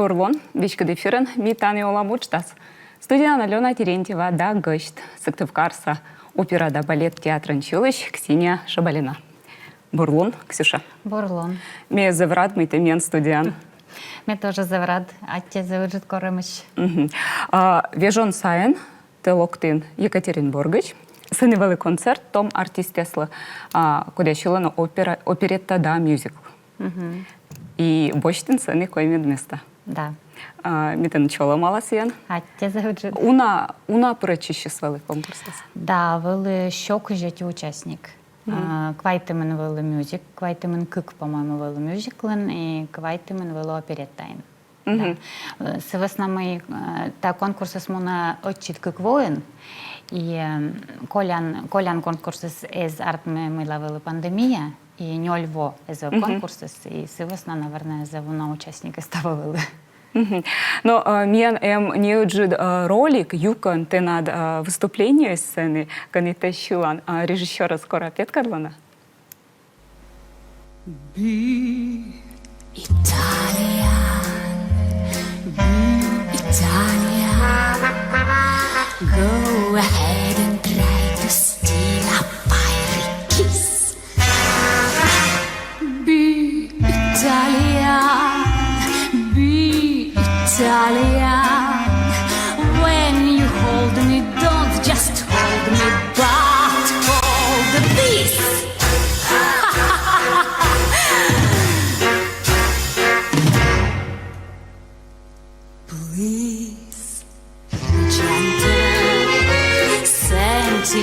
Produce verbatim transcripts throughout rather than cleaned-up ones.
Бур лун, веськыд эфирын «Ми тані олам» уджтас. Студияын Алёна Терентьева да гӧсьт, Сыктывкарса опера да балет театрын сьылысь Ксения Шабалина. Бур лун, Ксюша. Бур лун. Ме зэв рад, мый тэ миян студияын. Ме тоже зэв рад, аттьӧ зэв ыджыд корӧмысь. Мгм. А, вежон сайын тэ локтін Екатеринбургысь. Сэні вӧлі концерт том артистъяслы, а, кодъяс сьылӧны опера, оперетта да мюзикл. Мгм. И босьтін сэні коймӧд места. Да. А, ми тэныд чолӧмала сійӧн. Аттьӧ зэв ыджыд. Уна, уна пырӧдчысьыс вӧлі конкурсас? Да, вӧлі сё кызь ӧти участник. Мгм. А, квайтымын вӧлі мюзик-, квайтымын кык, по-моему, вӧлі мюзиклын, и квайтымын вӧлі опереттаын. Мгм. Да. Э, сы вӧсна мый, э, та конкурсыс мунӧ ӧтчыд кык воын, и, э, колян, колян конкурсыс эз артмы, мыйла вӧлі пандемия, и нёль во эз вӧв конкурсыс, и сы вӧсна, наверное, зэв уна участникыс таво вӧлі. Мгм. Но, э, миян эм неыджыд, э, ролик, юкӧн тэнад, э, выступлениеыд сэні, кӧні тэ сьылан, э, режиссёрӧс кора петкӧдлыны. Be Italian, be Italian. Go ahead and try to steal a fiery kiss. Be Italian, be Italian. When you hold me, don't just hold me, but hold this. Please, gentle, sentimental.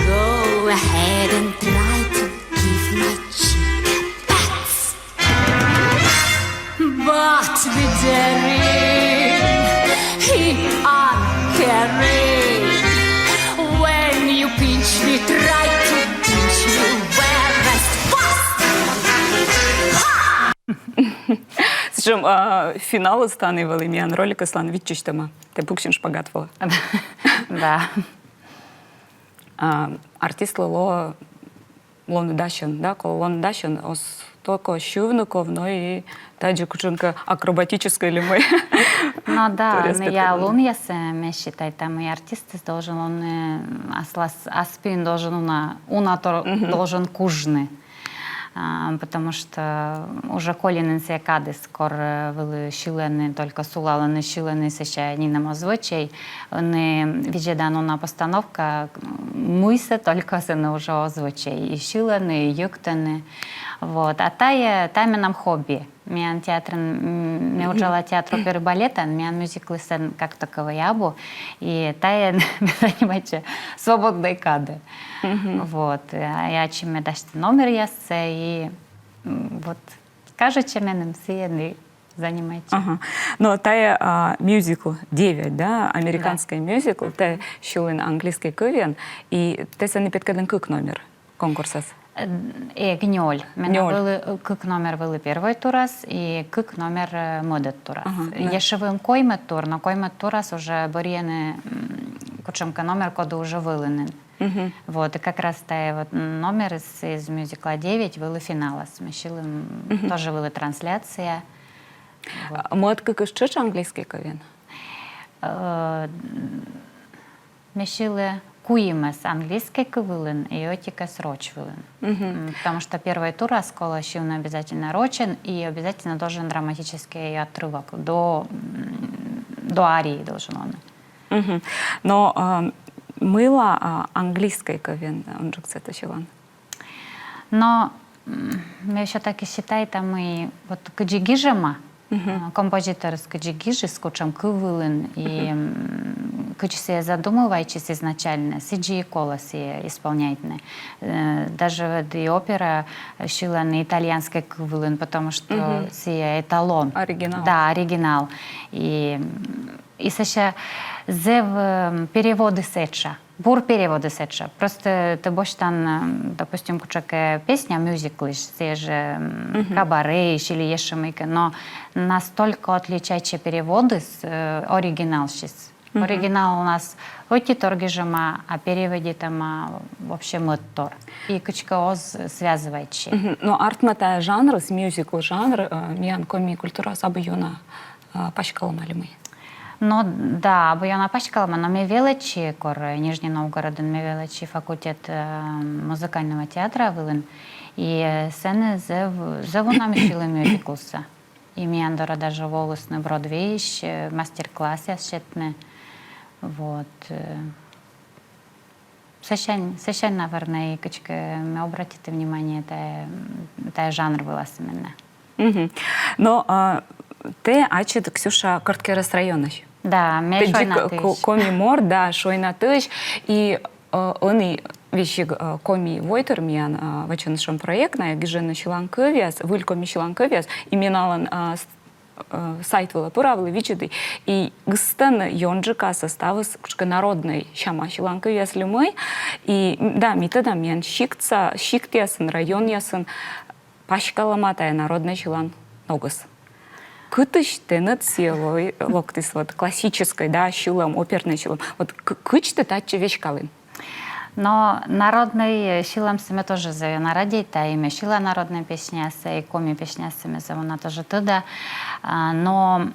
Go ahead and try to give my cheek a pat. But be daring, hip and caring. When you pinch me, try to pinch me where best fast. Ха! Сэтшӧм, а, финалыс тані вӧлі миян роликыслӧн виччысьтӧма. Тэ пуксин шпагат вылӧ. Да. А, артистлы лоӧ лоны дасьӧн, да, колӧ лоны дасьӧн, оз только сьывны ков, но и тадзи кутшӧмкӧ акробатическӧй ли мый. Ну да, но я лунъясӧ, ме считайта, мый артистыс должен лоны, м, аслас, ас пиын должен уна, уна тор-, должен кужны. А, потому что уже коли нин сійӧ кадыс, кор, э, вӧлі сьылӧны, только сулалӧны, сьылӧны, сэсся нинӧм оз вӧчӧй, ӧні видзӧдан уна постановка, м, мыйсӧ только сэні уже оз вӧчӧй. И сьылӧны, и йӧктӧны. Вот. А тайӧ, тайӧ менам хобби. Миян театрын, м, ме уджала театр оперы и балетын, миян мюзиклыс как таковӧй абу. И тайӧ ме занимайтча свободнӧй кадӧ. Вот. А, и ачым ме дасьті номеръяссӧ, и, м, вот, кажитчӧ меным, сійӧн и занимайтча. Ага. Но тайӧ, а, мюзикл «Девять», да, американскӧй мюзикл, тэ сьылін английскӧй кывйӧн, и тэ сэні петкӧдлін кык номер конкурсас. Э, эг, нёль. Менам вӧлі, э, кык номер вӧлі первой турас и кык номер, э, мӧдӧд турас. Ага, да. Ещӧ вӧлі коймӧд тур, но коймӧд турас уже бӧрйӧны, м, кутшӧмкӧ номер, коді уже вӧлі нин. Мгм. Вот, и как раз тайӧ вот номер из, из мюзикла «Девять» вӧлі финалас. Ме сьылі, м, тоже вӧлі трансляция. Вот. А мӧд кыкыс тшӧтш английскӧй кывйӧн? Э, ме сьылі куимӧс английскӧй кыв вылын и ӧтикӧс роч вылын. Мгм. М, потому что первой турас колӧ сьывны обязательно рочӧн, и обязательно должен драматический отрывок до, м, до арии должен он. Мгм. Но, а, мыйла, а, английскӧй кывйӧн унджыксӧ тэ сьылан? Но, м, ме всё-таки считайта, мый вот кыдзи гижӧма, а, композиторыс кыдзи гижис, кутшӧм кыв вылын, и, м, кыдзи сійӧ задумывайтчис изначально, сідзи и колӧ сійӧ исполняйтны. Э, даже вот и опера сьылӧны итальянскӧй кыв вылын, потому что сійӧ эталон. Оригинал. Да, оригинал. И, м, и сэсся зэв, м, переводыс этша. Бур переводыс этша. Просто тэ босьтан, м, допустим, кутшӧмкӧ песня мюзиклысь, сійӧ жӧ, м, кабареысь или ещӧ мыйкӧ, но настолько отличайтчӧ переводыс, э, оригиналсьыс. Оригиналнас ӧтитор гижӧма, а переводитӧма вообще мӧдтор. И кыдзкӧ оз связывайтчы. Но артмӧ, тайӧ жанрыс, мюзикл жанр, э, миян коми культураас абу ёна, э, паськалӧма али мый? Но да, абу ёна паськалӧма, но ме велӧдчи кор, э, Нижний Новгородын, ме велӧдчи факультет, э, музыкального театра вылын. И, э, сэні зэв, зэв уна ме сьылі мюзиклсӧ. И миян дорӧ даже волісны Бродвейысь, э, мастер-классъяс сетны. Вот, э. Сысянь, сысянь, наверное, и кыдзкӧ ме обратиті внимание тайӧ, тайӧ жанр вылас именно. Но, а, тэ ачыд, Ксюша, Кӧрткерӧс районысь. Да, ме Шойнатысь. Коми морт, да, Шойнатысь. И, э, ӧні весиг, э, «Коми войтыр» миян, э, вӧчӧны сэтшӧм проект, найӧ гижӧны сьыланкывъяс, выль коми сьыланкывъяс, и ме налӧн, э, с- э, сайт вылӧ пыравлі, видзӧді. И ыстӧны ёнджыкасӧ ставыс кыдзкӧ народнӧй сяма сьыланкывъяс ли мый. И, м, да, ми тӧдам, миян сиктса, сиктъясын, районъясын паськалӧма тайӧ народнӧй сьылан ногыс. Кытысь тэныд сійӧ лои-, локтіс, вот, классическӧй, да, сьылӧм, опернӧй сьылӧм? Вот к-, кыдз тэ татчӧ веськалін? Но народнӧй, э, сьылӧмсӧ ме тоже зэв ёна радейта, и ме сьыла народнӧй песняяссӧ, и коми песняяссӧ ме зэв ёна тоже тӧда. А, но,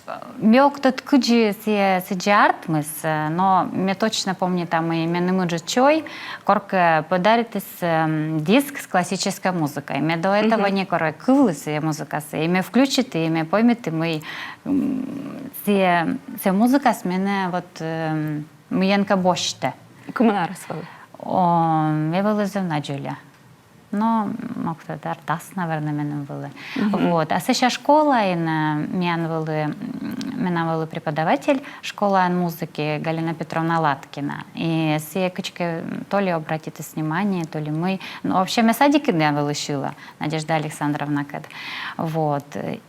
э, ме ог тӧд, кыдзи сійӧ сідзи артмис, э, но ме точно помнита, мый меным ыджыд чой коркӧ подаритіс, эм, диск с классической музыкой. Ме до этого некор эг кывлы сійӧ музыкасӧ, и ме включиті, и ме поймиті, мый, м, сійӧ, сійӧ музыкаыс менӧ вот, эм, мыйӧнкӧ босьтӧ. Кымын арӧс вӧлі? О, ме вӧлі зэв на дзоля. Но, ог тӧд, артас, наверное, меным вӧлі. Вот. А сэсся школаын, э, миян вӧлі, м, менам вӧлі преподаватель школаын музыки Галина Петровна Латкина. И сійӧ кыдзкӧ то ли обратитіс внимание, то ли мый. Но вообще ме садикын вӧлі сьыла, Надежда Александровнакӧд. Вот.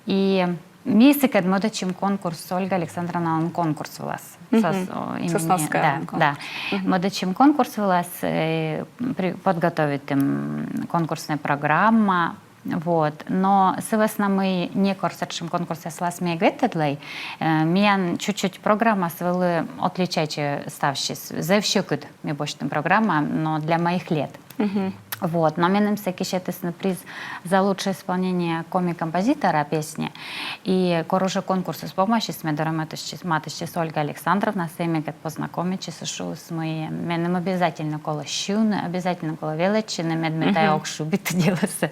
И ми сыкӧд мӧдӧдчим конкурс, Ольга Александровналӧн конкурс вылас. Сос-, о, имени, Сосновская. Да, да. Мӧдӧдчим конкурс вылас, э, при-, подготовитім конкурснӧй программа. Вот. Но сы вӧсна, мый некор сэтшӧм конкурсъяс вылас ми эг ветлӧдлӧй, э, миян чуть-чуть программаыс вӧлі отличайтчӧ ставсьыс. Зэв сьӧкыд ми босьтім программа, но для моих лет. Вот. Но меным сэки сетісны приз за лучшее исполнение коми композитора песни. И кор уже конкурсыс помасис, ме дорӧ матыстчис, матыстчис Ольга Александровна, сійӧ мекӧд познакомитчис, шуис, мый меным обязательно колӧ сьывны, обязательно колӧ велӧдчыны, мед ме тайӧ ог шыбиты делӧсӧ.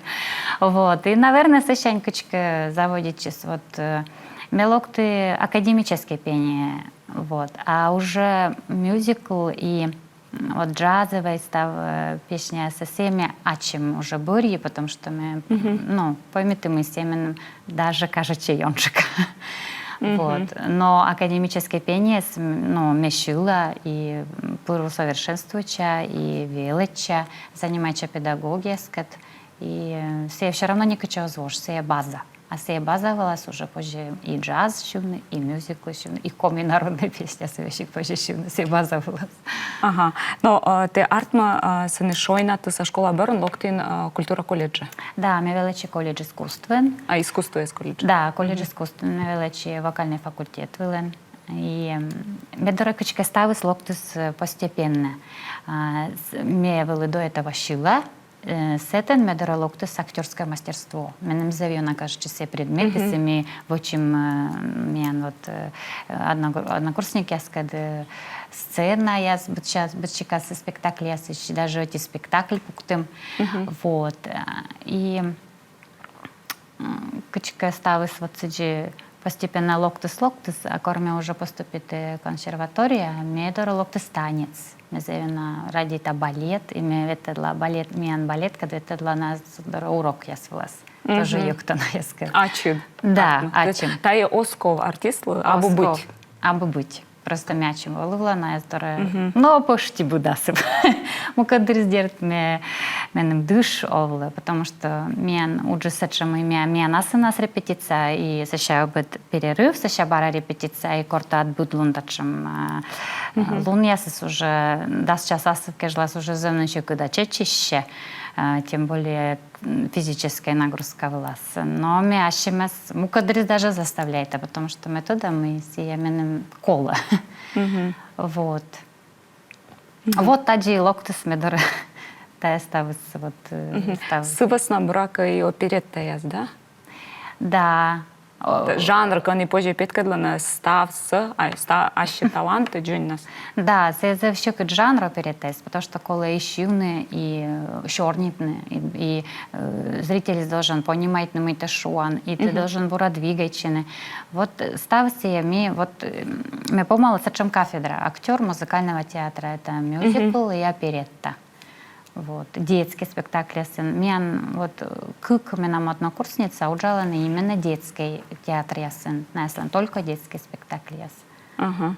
Вот. И, наверное, сысянь кыдзкӧ заводитчис. Вот, э, ме локті академическӧй пение. Вот. А уже мюзикл и вот джазовӧй став, э, песняяссӧ ме ачым уже бӧрйи, потому что ме, ну, поймиті, мый сійӧ меным даже кажитчӧ ёнджыка. Вот. Но академическӧй пениеыс, м, ну, ме сьыла и, м, пыр усовершенствуйтча, и велӧдча, занимайтча педагогъяскӧд. И, э, сійӧ всё равно некытчӧ оз вош, сійӧ база. А сійӧ база вылас уже позьӧ и джаз сьывны, и мюзиклы сьывны, и коми народнӧй песняяс весиг позьӧ сьывны сійӧ база вылас. Ага. Но, э, тэ артмӧ, э, сэні Шойнатыса школа бӧрын локтін, э, культура колледжӧ? Да, ме велӧдчи колледж искусствын. А, искусствояс колледж? Да, колледж искусствын ме велӧдчи, вокальнӧй факультет вылын. И, м, ме дорӧ кыдзкӧ ставыс локтіс, э, постепенно. А, с-, ме вӧлі до этого сьыла, э, сэтӧн ме дорӧ локтіс актёрское мастерство. Меным зэв ёна кажитчис сійӧ предмет, и ми вӧчим, э, миян вот, э, одногур-, однокурсникъяскӧд, э, сценаяс, быдсяс-, быдсикас спектакльясысь, даже ӧти спектакль пуктім. Вот. Э, и, м, кыдзкӧ ставыс вот сідзи постепенно локтіс, локтіс, а кор ме уже поступиті консерваторияӧ, ме дорӧ локтіс танец. Ме зэв ёна радейта балет, и ме ветлӧдла балет, миян балеткӧд ветлӧдла наяс дорӧ урокъяс вылас. Тоже йӧктӧ наяскӧд. Ачыд? Да, ачым. Тайӧ оз ков артистлы абу быть? Абу быть. Просто ме ачым вӧлі вылӧ наяс дорӧ. Но пӧшти быд асыв. Мукӧд дырйиыс, дерт, ме Меным дыш овлӧ, потому что миян уджыс сэтшӧм, и мия-, миян асывнас репетиция, и сэсся ӧбед перерыв, сэсся бара репетиция, и кор тэ ӧд быд лун татшӧм, а, а, лунъясыс уже дас час асыв кежлас уже зэв нин сьӧкыда чеччысьӧ, а, тем более, м, физическӧй нагрузка вылас. Но ме ассьымӧс мукӧддырйиыс даже заставляйта, потому что ме тӧда, мый сійӧ меным колӧ. Вот. Вот тадзи локтіс ме дорӧ тайӧ ставыс, вот, э, ставыс. Сы вӧсна, буракӧ, и опереттаяс, да? Да. О, жанр, кӧні позьӧ петкӧдлыны ставсӧ, а, ста-, ассьыс талантсӧ дзоньнас. Да, сійӧ зэв сьӧкыд жанр опереттаяс, потому что колӧ и сьывны, и, э, сёрнитны, и, и, э, зрительыс должен понимайтны, мый тэ шуан, и тэ должен бура двигайтчыны. Вот, э, ставыс сійӧ ми, вот, э, ме помала, сэтшӧм кафедра, актёр музыкального театра, это мюзикл и оперетта. Вот. Детскӧй спектакльясын. Миян вот, э, кык менам однокурсница уджалӧны именно детскӧй театръясын. Наяслӧн только детскӧй спектакльяс. Ага.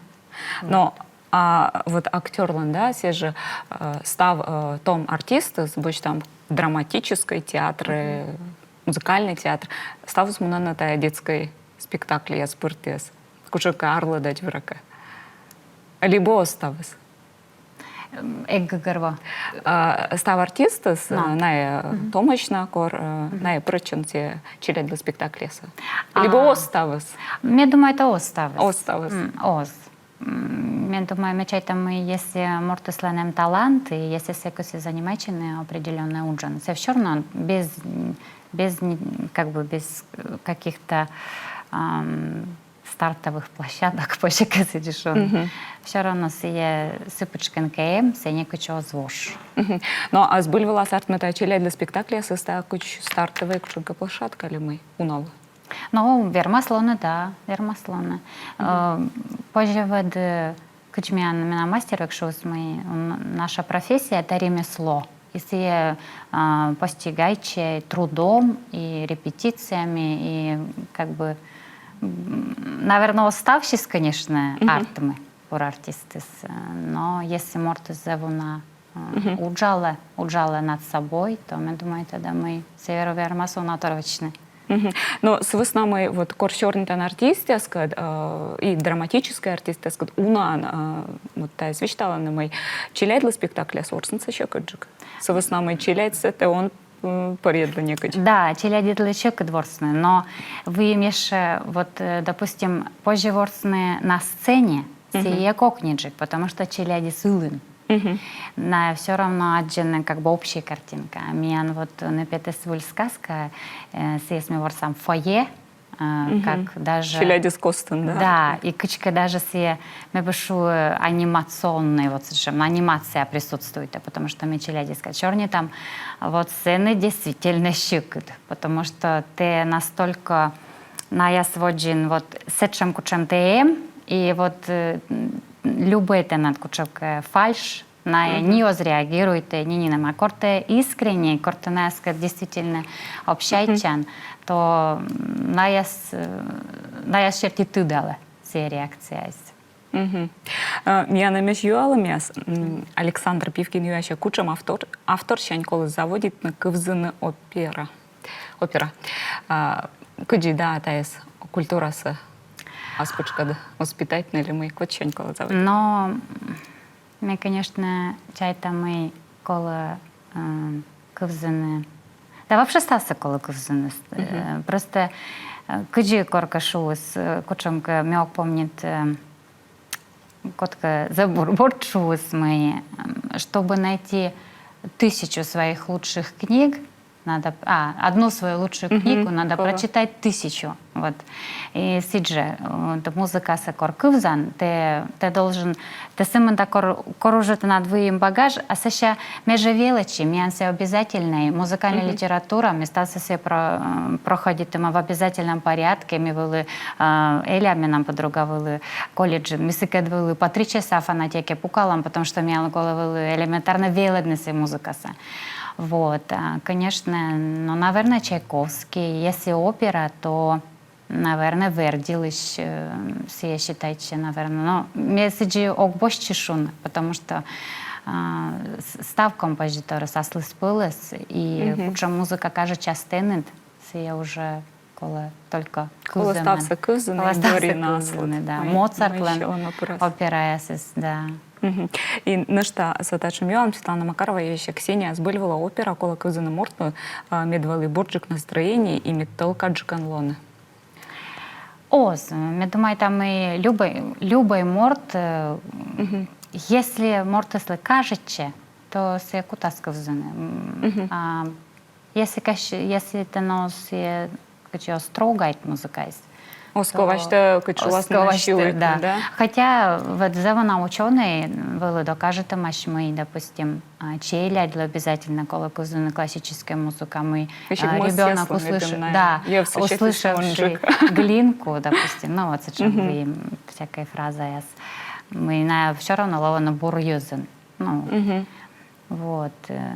Вот. Но, а, вот актёрлӧн, да, сійӧ жӧ, э, став, э, том артистыс, босьтам драматическӧй театр, э, музыкальнӧй театр, ставыс мунӧны тайӧ детскӧй спектакльяс пыртіас. Кутшӧмкӧ арлыдӧдз, буракӧ. Либӧ оз ставыс. М, эг гӧгӧрво. А, став артистыс, э, найӧ, э, томӧсь на кор, э, найӧ пырӧдчӧны сійӧ челядьлы спектакльясӧ. Либӧ оз ставыс. Ме думайта, оз ставыс. Оз ставыс. М, оз. М, ме думайта, ме чайта, мый если мортыслӧн эм талант, и если сійӧ кӧсйӧ занимайтчыны определённӧй уджӧн, сійӧ всё равно без, без, как бы без, э, каких-то, ам, стартовых площадок, позьӧ кӧ сідзи шуны. Всё равно сійӧ сы пытшкын кӧ эм, сійӧ некыдз оз вош. Но а збыль вылас артмӧ, тайӧ челядьлы спектакльясыс — тайӧ кутшӧмкӧ стартовӧй кутшӧмкӧ площадка ли мый уналы? Но вермас лоны, да, вермас лоны. Э, позьӧ ӧд, э, кыдз миян, менам мастер век шуис, мый, м, наша профессия — это ремесло. И сійӧ, а, постигайтчӧ трудом и репетициями, и как бы, м, наверно, оз ставсьыс, конечно, артмы бур артистыс, э, но если мортыс зэв уна, э, уджалӧ, уджалӧ над собой, то ме думайта, да, мый сійӧ вермас уна тор вӧчны. Но сы вӧсна мый вот кор сёрнитан артистъяскӧд, э, и драматическӧй артистъяскӧд, унаӧн, э, вот тайӧс висьталӧны, мый челядьлы спектакльяс ворснысӧ сьӧкыдджык. Сы вӧсна мый челядьсӧ тэ он, м, пӧрйӧдлы некыдз. Да, челядьлы сьӧкыд ворсны, но выйым ещӧ, вот, э, допустим, позьӧ ворсны на сцене, сійӧ кокниджык, потому что челядьыс ылын. Найӧ всё равно аддзӧны как бы общей картинка. Миян вот, э, ныпъятіс выль сказка, э, сійӧс ми ворсам фойе, э, как даже... Челядьыс костын, да. Да, и кыдзкӧ даже сійӧ, ме бы шуа, анимационный, вот сэтшӧм анимация присутствует, потому что ми челядьыскӧд сёрнитам, вот сэні действительно сьӧкыд, потому что тэ настолько, наяс водзын вот сэтшӧм, кутшӧм тэ эм, и вот, э, любӧй тэнад кутшӧмкӧ фальшь, найӧ ни оз реагируйтӧ, ни нинӧм. А кор тэ искренней, кор тэ наяскӧд действительно общайтчан, то, м, наяс, э, наяс серти тыдалӧ сійӧ реакцияыс. Э, миян эмӧсь юалӧмъяс. М, Александр Пивкин юасьӧ, кутшӧм автор, авторсянь колӧ заводитны кывзыны опера. Опера. А, кыдзи, да, тайӧс культурасӧ ас пытшкӧд воспитайтны ли мый, кытчӧ колӧ заводитны? Но ме, конечно, чайта, мый колӧ, э, кывзыны. Да вообще ставсӧ колӧ кывзыны. Э, просто, э, кыдзи коркӧ шуис, э, кутшӧмкӧ, ме ог помнит, э, кодкӧ зэв бур морт шуис, мый, м, чтобы найти тысячу своих лучших книг, надо, а, одну свою лучшую книгу надо прочитать тысячу. Вот. И сідз жӧ, вот, музыкасӧ кор кывзан, тэ, тэ должен, тэ сӧмын да кор, кор уже тэнад выйым багаж, а сэсся ме жӧ велӧдчи, миян сійӧ обязательнӧй, музыкальная литература, ми ставсӧ сійӧ про-, э, проходитім в обязательном порядке, ми вӧлі, э, Эля, менам подруга, вӧлі колледжын, ми сыкӧд вӧлі по три часа фонотеке пукалам, потому что миянлы колӧ вӧлі элементарно велӧдны сійӧ музыкасӧ. Вот, а, конечно, ну, наверное, Чайковский. Если опера, то, наверное, Вердилысь, э, сійӧ считайтчӧ, наверное. Но ме сідзи ог босьтчы шуны, потому что, А, с- став композиторыс аслыспӧлӧс, и кутшӧм музыка кажитчас тэныд, сійӧ уже колӧ только кывзыны. Колӧ ставсӧ кывзыны. Колӧ ставсӧ кывзыны, да. Моцартлӧн операясыс, да. И нӧшта со татшӧм юалӧм, Светлана Макарова юасьӧ: Ксения, збыль вылӧ опера колӧ кывзыны мортлы, а, мед вӧлі бурджык настроение и мед тӧлкаджыкӧн лоны? Оз, ме думайта, мый любӧй, любӧй морт, э, если мортыслы кажитчӧ, то сійӧ кутас кывзыны. М, а если кӧ-, если тэн оз сійӧ кутшӧм строгӧй музыкаыс, оз кӧ васьтӧ, кутшӧм, оз кӧ васьтӧ, да. Хотя вот зэв уна учёнӧй вӧлі докажитӧмаӧсь, мый, допустим, а, челядьлы обязательно колӧ кывзыны классическӧй музыка, мый, а, ребёнок услыши-, да, услышавши Глинку, допустим, ну вот сэтшӧм, и всякӧй фразаяс, мый найӧ всё равно лоӧны бур йӧзын. Ну, вот, э,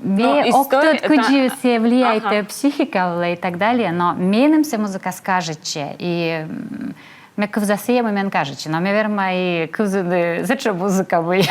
ме ог тӧд, кыдзи сійӧ влияйтӧ психика вылӧ и так далее, но меным сійӧ музыка кажитчӧ, и, м, ме кывза сійӧ, мый мен кажитчӧ, но ме верма и кывзыны сэтшӧм музыка, мый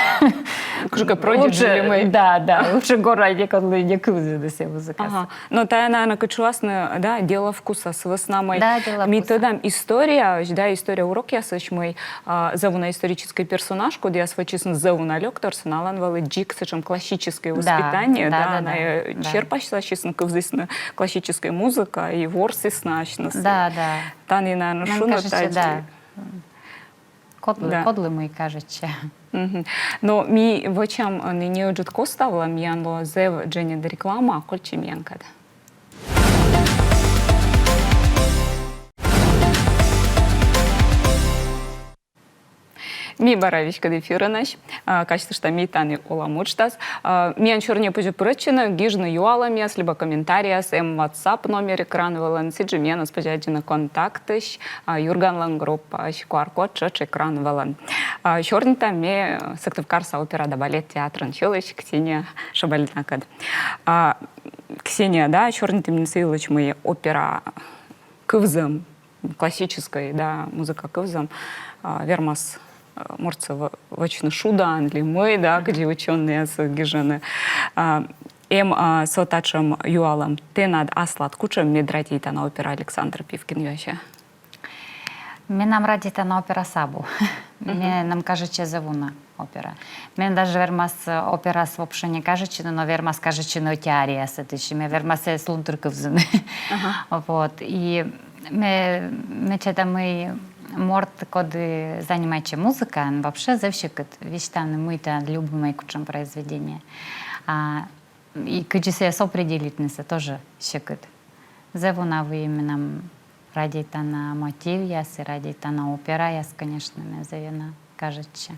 кутшӧмкӧ продюсер, мый. Да, да, лучше горай некодлы не кывзыны сійӧ музыкасӧ. Ага. Но тайӧ, наверно, кыдз шуасны, да, дело вкуса, сы вӧсна мый. Да, дело вкуса. Ми тӧдам историяысь, да, история урокъясысь, мый, а, зэв уна историческӧй персонаж, кодъяс вӧчисны зэв уна лёктор, сы налӧн вӧлі дзик сэтшӧм классическӧй воспитание, да, найӧ, э, черпасьтасисны, кывзісны классическӧй музыка и ворсісны асьныс. Да, да. Тані, наверно, шуны тадзи. Кодлы, кодлы мый кажитчӧ. Но ми вӧчам, э, неыджыд кост вылӧ, миян лоӧ зэв дженьыд реклама, кольччӧй миянкӧд. Ми бара веськыд эфирынӧсь, а, казьтышта, ми тані олам уджтас. А, миян сёрниӧ позьӧ пырӧдчыны, гижны юалӧмъяс либӧ комментарийяс, эм WhatsApp номер экран вылын, сідзжӧ миянӧс позьӧ аддзыны Контактысь, а, «Юрганлӧн» группаысь, Q R-код тшӧтш экран вылын. А, сёрнитам ме Сыктывкарса опера да балет театрын сьылысь Ксения Шабалинакӧд. А, Ксения, да, сёрнитім нин сы йылысь, мый опера кывзӧм, классическӧй, да, музыка кывзӧм, а, вермас, а, мортсӧ вӧ-, вӧчны шудаӧн ли мый, да, кыдзи учёнӧйяс гижӧны. А, эм, а, со татшӧм юалӧм: тэнад аслад кутшӧм, мед радейтана опера Александр Пивкин, юасьӧ. Менам радейтана операс абу. Меным кажитчӧ зэв уна опера. Мен даже вермас, э, операс вообще не кажитчыны, но вермас кажитчыны ӧти арияяс, то есть ме вермас сійӧс лунтыр кывзыны. Вот. И ме, ме чайта, мый морт, коді занимайтчӧ музыкаӧн, вообще зэв сьӧкыд висьтавны, мый тэнад любимӧй кутшӧм произведение. А, и кыдзи сійӧс определитнысӧ, тоже сьӧкыд. Зэв уна выйым менам радейтана мотивъяс и радейтана операяс, конечно, мен зэв ёна кажитчӧ.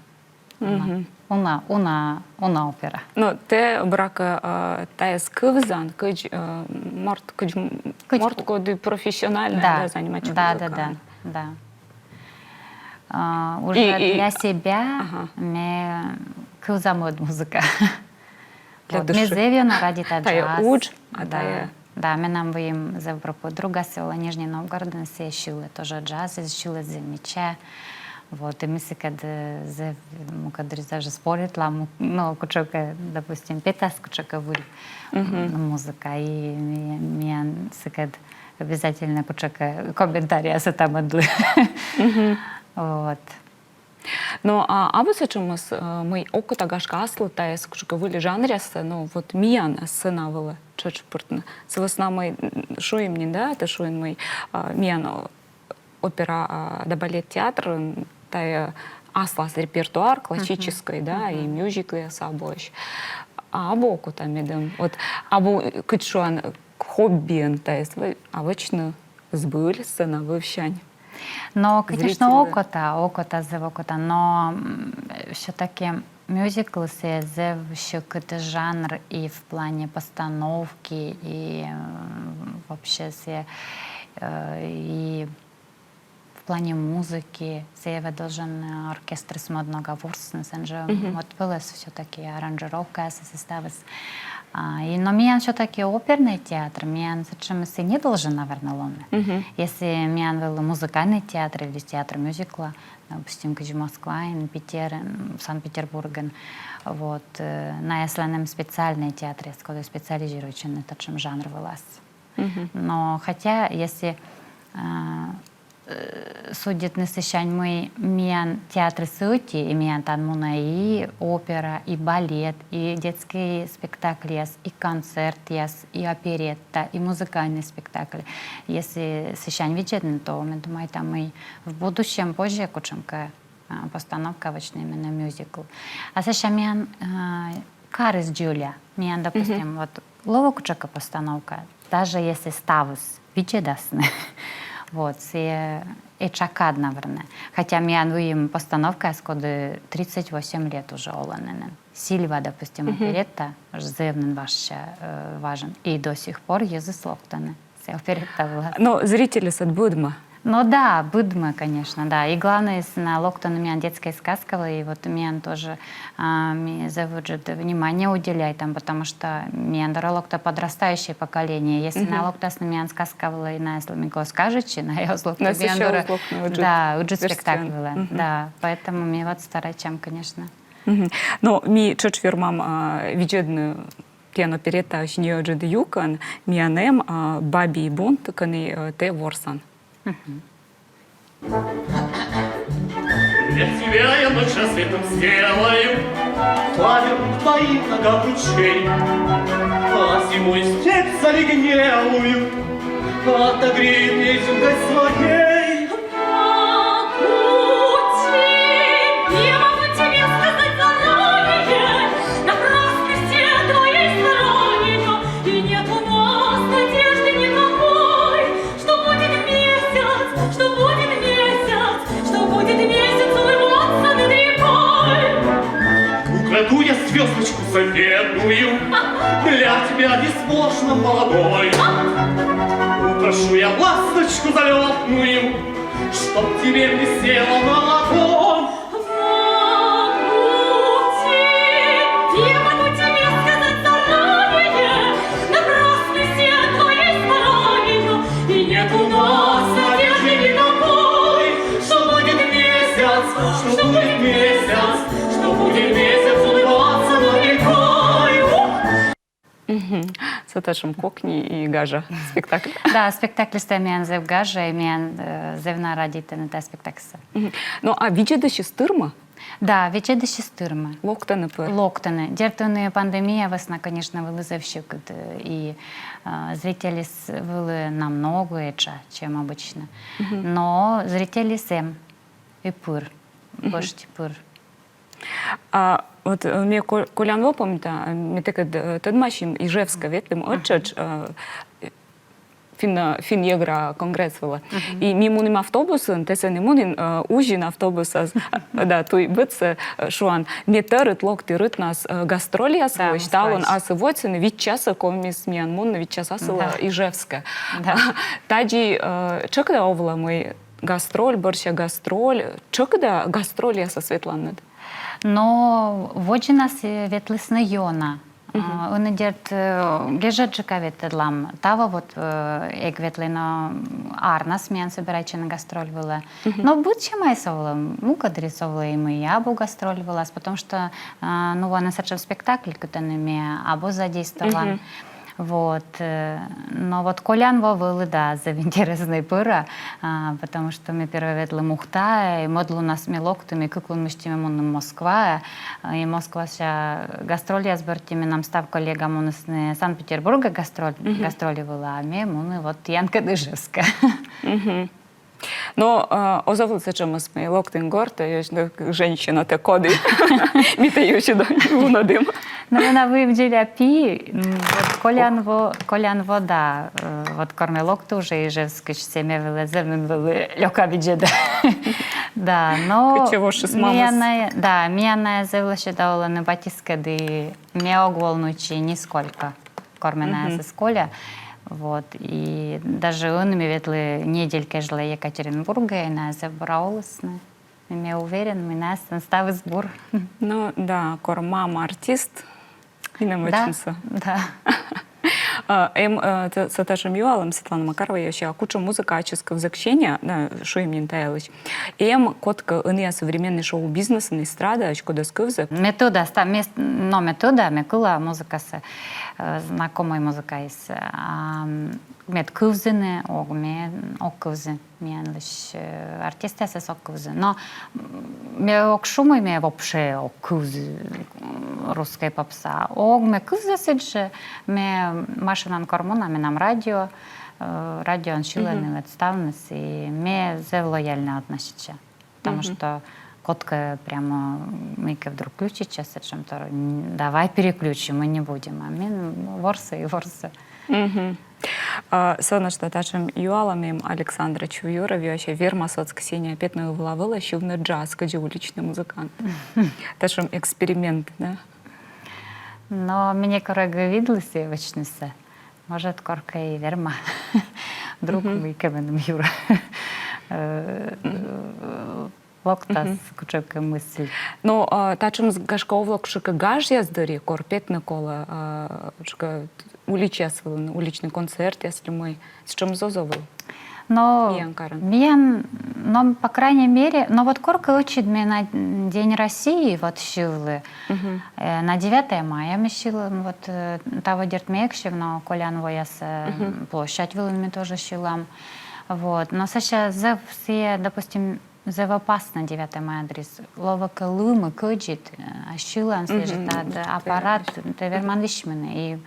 Уна, уна, уна, уна опера. Но тэ, буракӧ, э, тайӧс кывзан кыдз, э, морт, кыдз м-, морт, коді профессионально, да, занимайтчӧ музыкаӧн. Да, да, да. А, уже и, и для себя ме кывза мӧд музыка. Для души. Вот. Ме зэв ёна радейта джаз. Тайӧ удж, а тайӧ... Да, менам выйым зэв пӧ подруга, сійӧ олӧ Нижний Новгородын, сійӧ сьылӧ тоже джаз, сійӧ сьылӧ зэв мича. Вот, и ми сыкӧд, э, зэв, мукӧддырйи даже споритлам, ну, кутшӧмкӧ, допустим, петас кутшӧмкӧ выль, м, музыка, и ми, миян сыкӧд обязательно кутшӧмкӧ комментарийяс ӧта-мӧдлы. Вот. Но, а, абу сэтшӧмыс, э, мый окота, гашкӧ, аслыд тайӧс кутшӧмкӧ выль жанръяссӧ, ну, вот миян сцена вылӧ тшӧтш пыртны. Сы вӧсна мый, м, шуим нин, да, тэ шуин, мый, а, миян, о, опера, а, да балет театр, м, тайӧ аслас репертуар классическӧй, да, и мюзиклъяс абуӧсь. А абу окота медым. Вот абу, э, кыдз шуан, э, хоббиӧн тайӧс вӧ-, а вӧчны збыль сцена вывсянь. Но, конечно, зрительлы окота, окота, зэв окота, но, м, всё-таки мюзиклыс зэв сьӧкыд жанр и в плане постановки, и, м, вообще сійӧ, э, и в плане музыки, сійӧ вӧд должен, э, оркестрыс мӧд нога ворсны, сэн жӧ мӧд пӧлӧс всё-таки аранжировкаяс, составыс. А, и, но миян всё-таки оперный театр, миян сэтшӧмыс и не должен, наверное, лоны. Если миян вӧлі музыкальный театр или театр мюзикла, допустим, кыдз Москваын, Питерын, Санкт-Петербургын, вот, э, наяслӧн эм специальный театръяс, кодъяс специализируйтчӧны татшӧм жанр вылас. Но хотя, если, а, э, судитны сысянь, мый миян театрыс ӧти, и миян тан мунӧ и опера, и балет, и детскӧй спектакльяс, и концертъяс, и оперетта, и музыкальный спектакль. Если сысянь видзӧдны, то ме думайта, мый в будущем позьӧ кутшӧмкӧ, а, постановка вӧчны именно мюзикл. А сэсся миян, а, карыс дзоля. Миян, допустим, вот лоӧ кутшӧмкӧ постановка, даже если ставыс видзӧдасны, вот, сійӧ этша кад, наверное. Хотя миян выйым постановкаяс, коді тридцать восемь лет уже олӧны нин. Сильва, допустим, оперетта, зэв нин важся, э, важӧн. И до сих пор йӧзыс локтӧны сійӧ оперетта вылас. Но зрительыс ӧд быдмӧ. Ну да, быдмӧ, конечно, да. И главное, сійӧ на локтӧны миян детскӧй сказка вылӧ, и вот миян тоже, а, ми зэв ыджыд внимание уделяйтам, потому что миян дорӧ локтӧ подрастающее поколение. Если на локтасны миян сказка вылӧ, и на, если ми кӧ оз кажитчы, на и оз локтӧ миян дорӧ. Да, ыджыд спектакль вылӧ. Да, поэтому ми вот старайтчам, конечно. Но ми тшӧтш вермам, а, видзӧдны тіян опереттаысь неыджыд юкӧн, миян эм, а, «Бабий бунт», кӧні, э, тэ ворсан. Для тебя я ночь рассветом сделаю память к твоим ногам ручей, а зимой степь заледенелую отогреет песенкой своей. Могу тебе, могу тебе сказать заранее, напрасно все твои старания, и нет у нас надежды никакой, что будет месяц, что будет месяц, что будет месяц улыбаться над рекой. Украду я звездочку заветную, для тебя безбожно молодой. Украшу я ласточку залетную, чтоб тебе блестела на ладонь. Могу тебе, могу тебе сказать заранее, напрасно все твои старания, и нет у нас надежды никакой, что будет месяц, что будет месяц, что будет месяц улыбаться над рекой. Ух! Мгм. Со татшӧм кокни и гажа спектакль. Да, спектакльыс тай миян зэв гажа, и миян, э, зэв на радейтӧны тайӧ спектакльсӧ. Мгм. Ну, а видзӧдысьыс тырмӧ? Да, видзӧдысьыс тырмӧ. Локтӧны пыр? Локтӧны. Дерт, ӧні пандемия вӧсна, конечно, вӧлі зэв сьӧкыд, э, и, э, зрительыс вӧлі намного этша, чем обычно. Мгм. Но зрительыс эм и пыр, пӧшти пыр. А вот, э, ме ко-, колян во, помнита, э, ми тэкӧд, э, тӧдмасим, Ижевскӧ ветлім ӧтчыдз, э, финн-, финн-йӧгра конгресс вылӧ. И ми мунім автобусын, тэ сэні мунін, э, узин автобусас, да, туй быдсӧ, э, шуан. Ме тӧрыт локті рытнас, э, гастрольяс вылысь, талун асыв водзын, вит часӧ ковмис миян мунны, вит час асылӧ Ижевскӧ. Да. Тадзи, э, тшӧкыда овлӧ, мый гастроль бӧрся гастроль, тшӧкыда гастрольясас ветланныд? Но водзынас, э, ветлісны ёна. А, ӧні, дерт, э, гежӧдджыка ветлӧдлам. Таво вот, э, эг ветлы, но арнас миян собирайтчӧны гастроль вылӧ. Но быдсямаыс овлӧ, мукӧддырйиыс овлӧ и мый абу гастроль вылас, потому что, а, ну, вӧліны сэтшӧм спектакль, кытӧн ми абу задействован. Вот, э, но вот колян во вӧлі, да, зэв интереснӧй пӧра, а, потому что ми первой ветлім Ухтаӧ, и мӧд лунас ми локтім, и кык лун мысти ми мунім Москваӧ, и Москваса гастрольяс бӧрти менам став коллега мунісны Санкт-Петербургӧ гастроль, гастроли вылӧ, а ме муні вот тіянкӧд Ижевскӧ. Но, э, оз овлы сэтшӧмыс, мый локтін гортӧ, юасьны: «Женщина, тэ коді?» Ми тэ юасьны: «Унӧдім». Но менам выйым дзоля пи, м, вот колян во, колян во, да, э, вот кор ме локті уже Ижевскысь, сійӧ ме вылӧ зэв нин вӧлі лёка видзӧдӧ. Да, но... Кытчӧ вошис мамыс. Миянӧ, да, миянӧ зэв лӧсьыда олӧны батьыскӧд, и ме ог волнуйтчы нисколько, кор ме найӧс эз коля. Вот. И даже ӧні ме ветлі недель кежлӧ Екатеринбургӧ, и найӧ зэв бура олісны. И ме уверен, мый найӧс ставыс бур. Ну да, кор мама артист, и нӧшта вӧчны со. Да. А, эм, э, т-, со татшӧм юалӧм, Светлана Макарова юасьӧ, а кутшӧм музыка ачыс кывзӧ Ксения, да, шуим нин та йылысь. Эм кодкӧ ӧнія современнӧй шоу-бизнесын, эстрадаысь, кодӧс кывзӧ. Ме тӧда, ста-, ме с-, но ме тӧда, ме кыла музыкасӧ, э, знакомӧй музыкаыс. А, м, мед кывзыны, ог ме, ог кывзы. Миянлысь, э, артистъясыс ог кывзы. Но, м, ме ог шу, мый ме вообще ог кывзы, м, русскӧй попса. Ог ме кывзы сідзжӧ, ме машинаын кор муна, менам радио, э, радиоын сьылӧны вот ставныс, и ме зэв лояльнӧ относитча. Потому что кодкӧ прямо мыйкӧ вдруг включитчӧ сэтшӧм тор, н-, давай переключим, мы не будем. А мен ворсӧ и ворсӧ. Мгм. А, со нӧшта татшӧм юалӧм эм, Александра Чувьюрова юасьӧ, вермас-ӧ Ксения петны ывла вылӧ сьывны джаз, кыдзи уличнӧй музыкант. Татшӧм эксперимент, да? Но ме некор эг видлы сійӧ вӧчнысӧ. Может, коркӧ и верма. Вдруг мыйкӧ меным юрӧ, э, локтас кутшӧмкӧ мысль. Но, а, татшӧмыс, гашкӧ, овлӧ кутшӧмкӧ гажъяс дырйи, кор петны колӧ, а, кутшӧмкӧ уличаяс вылын, уличнӧй концертъяс ли мый. Сэтшӧмыс оз вӧв. Но миян карын. Миян, но, по крайней мере, но вот коркӧ ӧтчыд ме на День России вот сьывлі. Э, на девятое мая ме сьылам, вот, э, таво, дерт, ме эг сьыв, но колян воясӧ, э, площадь вылын ме тоже сьылам. Вот. Но сэсся зэв сійӧ, допустим, зэв опасно девятое мая дырйи. Лоӧ кӧ лым и кӧдзыд, э, а сьылан, сэсся тайӧ аппарат, тэ верман висьмыны, и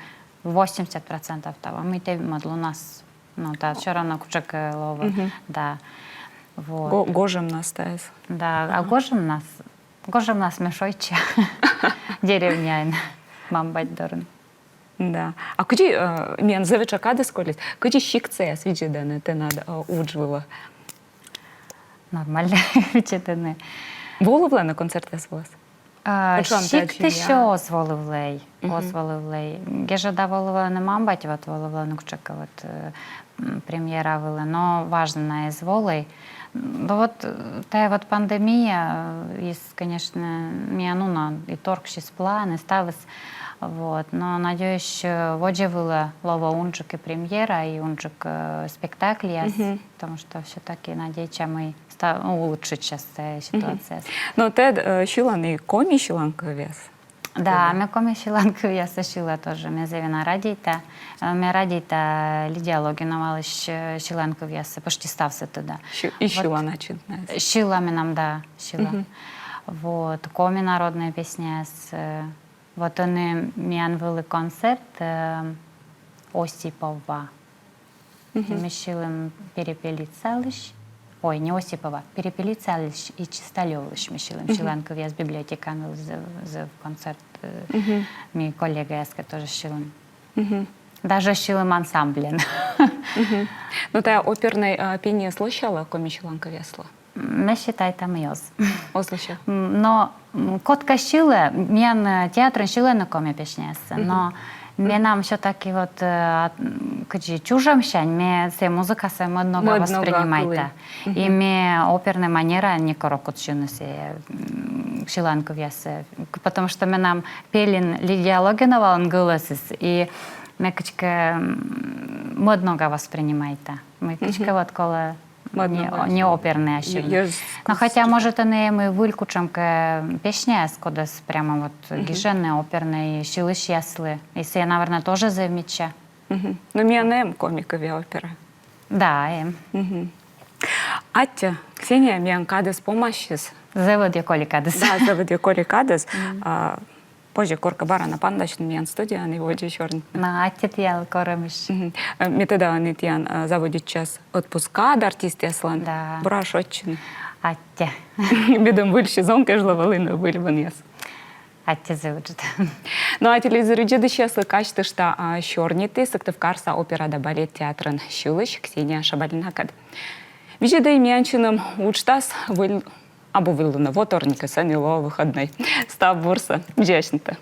восемьдесят процентов таво, мый тэ мӧд лунас. Ну, да, всё равно кутшӧмкӧ лоӧ. Да. Вот. Го-, гожӧмнас тайӧ. Да, а гожӧмнас, гожӧмнас ме шойчча деревняын, мам-бать дорын. Да. А кыдзи, э, миян зэв этша кадыс колис, кыдзи сиктсаяс видзӧдӧны тэнад, э, удж вылӧ? Нормально видзӧдӧны. Волывлӧны концертъяс вылас? А, сиктысь оз волывлӧй, оз волывлӧй. Гежӧда волывлӧны мам-бать, вот волывлӧны кутшӧмкӧ вот, э, м, премьера вылӧ, но важнӧ найӧ эз волӧй. М, да вот, э, тайӧ вот пандемия, э, из, конечно, миян уна и торксис план, и ставыс. Вот. Но, надеюсь, э, водзӧ вылӧ лоӧ унджык и премьера, и унджык, э, спектакльяс, потому что всё-таки надейтча, мый ста-, ну, улучшитчӧ сэтшӧм ситуация. Но тэ, э, сьылан и коми сьыланкывъяс. Да, ме коми сьыланкывъяссӧ сьыла тоже, ме зэв ёна радейта. Э, ме радейта Лидия Логиновалысь, э, сьыланкывъяссӧ, почти ставсӧ тӧда. Сьы-, и сьыла, значит, найӧс. Сьыла менам, да, сьыла. Вот, коми народнӧй песняяс, э, вот ӧні миян вӧлі концерт, э, Осипова. Ми сьылім Перепелицалысь, ой, не Осипова, Перепелицалысь и Чисталёвлысь ми сьылім. Сьыланкывъяс библиотекаын вӧлі зэв, зэв концерт, э, ми коллегаяскӧд тоже сьылім. Даже сьылім ансамбльӧн. Но тайӧ опернӧй, э, пениеыс лӧсялӧ коми сьыланкывъяслы? Ме считайта, мый оз. Оз лӧсяв. М, но, м, кодкӧ сьылӧ, миян, э, театрын сьылӧны коми песняяссӧ, но менам всё-таки вот, э, а, м, кыдзи чужӧмсянь, ме сійӧ музыкасӧ мӧд нога воспринимайта. И ме опернӧй манера некор ог кут сьывны сійӧ, м, сьыланкывъяссӧ. К-, потому что менам пельын Лидия Логиновалӧн гӧлӧсыс, и ме кыдзкӧ, м, мӧд нога воспринимайта. Мый кыдзкӧ вот колӧ не, не опернӧй, а сьывны. Но хотя, может, ӧні эм и выль кутшӧмкӧ песняяс, кодӧс прямо вот гижӧны опернӧй сьылысьяслы. И сійӧ, наверно, тоже зэв мича. Но миян эм коми кывъя опера. Да, эм. Аттьӧ, Ксения, миян кадыс помасис. Зэв ӧдйӧ коли кадыс. Да, зэв ӧдйӧ коли кадыс. А, позьӧ коркӧ бара на паныдасьны миян студияын и водзӧ сёрнитны. Но аттьӧ тіянлы корӧмысь. Э, ме тӧда, ӧні тіян, э, заводитчас отпускаыд артистъяслӧн. Да. Бура шойччыны. Аттьӧ. Медым выль сезон кежлӧ вӧліны выль вынъяс. Аттьӧ зэв ыджыд. Но а телевизор видзӧдысьяслы казьтышта, а, сёрниті Сыктывкарса опера да балет театрын сьылысь Ксения Шабалинакӧд. Видзӧдӧй миянлысь уджтас выль, абу выль лунӧ, во вторникӧ, сэні лоӧ выходнӧй. Став бурсӧ, видзӧй асьнытӧ.